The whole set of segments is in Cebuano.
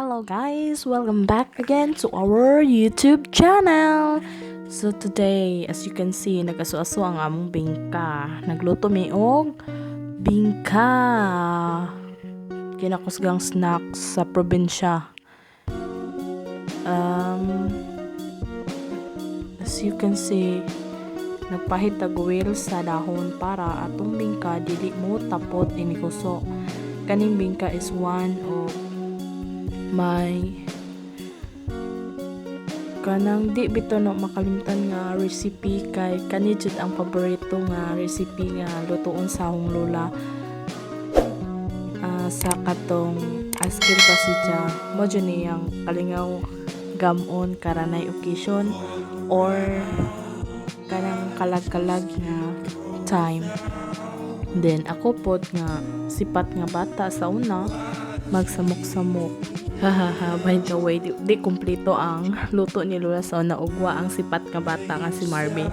Hello guys! Welcome back again to our YouTube channel! So today, as you can see, nagaso-aso ang among bingka. Nagluto mi og bingka. Kinakusgang snacks sa probinsya. As you can see, nagpahid tag oil sa dahon para atong bingka dili mo tapot inikuso. Kaning bingka is one of my kanang di bitaw na makalimtan nga recipe kay kani jud ang paborito nga recipe nga lutoon sa akong lola. Sa katong askil pa siya, mo jud niyang kalingaw gamon karanay occasion or kanang kalag-kalag nga time. Then ako pod nga sipat nga bata sa una, magsamok-samok. Hahaha, by the way, di kumpleto ang luto ni Lola sa una ug wa ang sipat nga bata nga si Marby.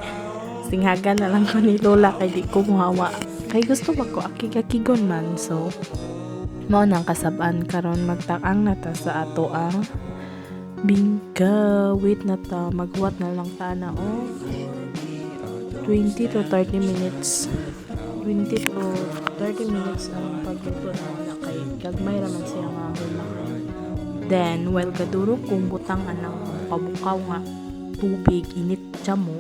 Singhagan na lang ko ni Lola kay di ko muhawa. Kay gusto ba ko akig-akigon man, so mao nang kasab-an. Karon magtakang na ta sa ato ang bingka. Wait na ta, maghuwat na lang ta na og 20 to 30 minutes. 20 to 30 minutes ang pagluto na na kay gagmay ra man siya nga hulak. Then, while gadurog kong butang anang bukaw-bukaw nga tubig init jamo,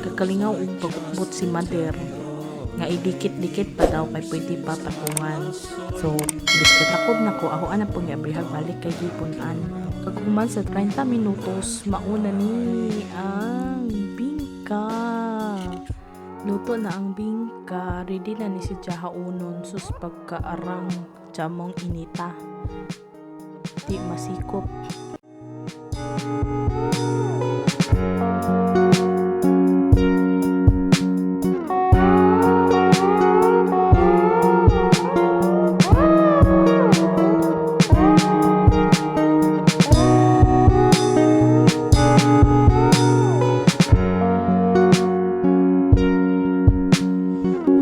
kakalingaw og pagukbot si Mother nga idikit-dikit pa daw kay pwede pa patungan. So, bis katakod nako, ako ana pong giabrihag balik kay gipun-an. Paghuman sa 30 minutos, mauna ni ang bingka. Luto na ang bingka, ready na ni si haunon. Sus, pagkaarang jamong inita. Di masikop.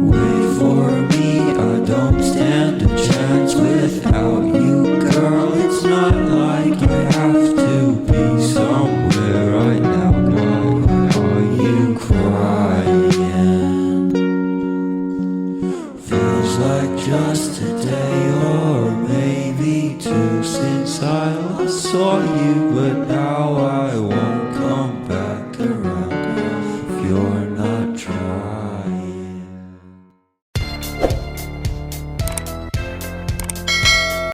Wait for me, I don't stand a chance without you, girl. It's not like I have to be somewhere right now. Why are you crying? Feels like just a day or maybe two since I last saw you.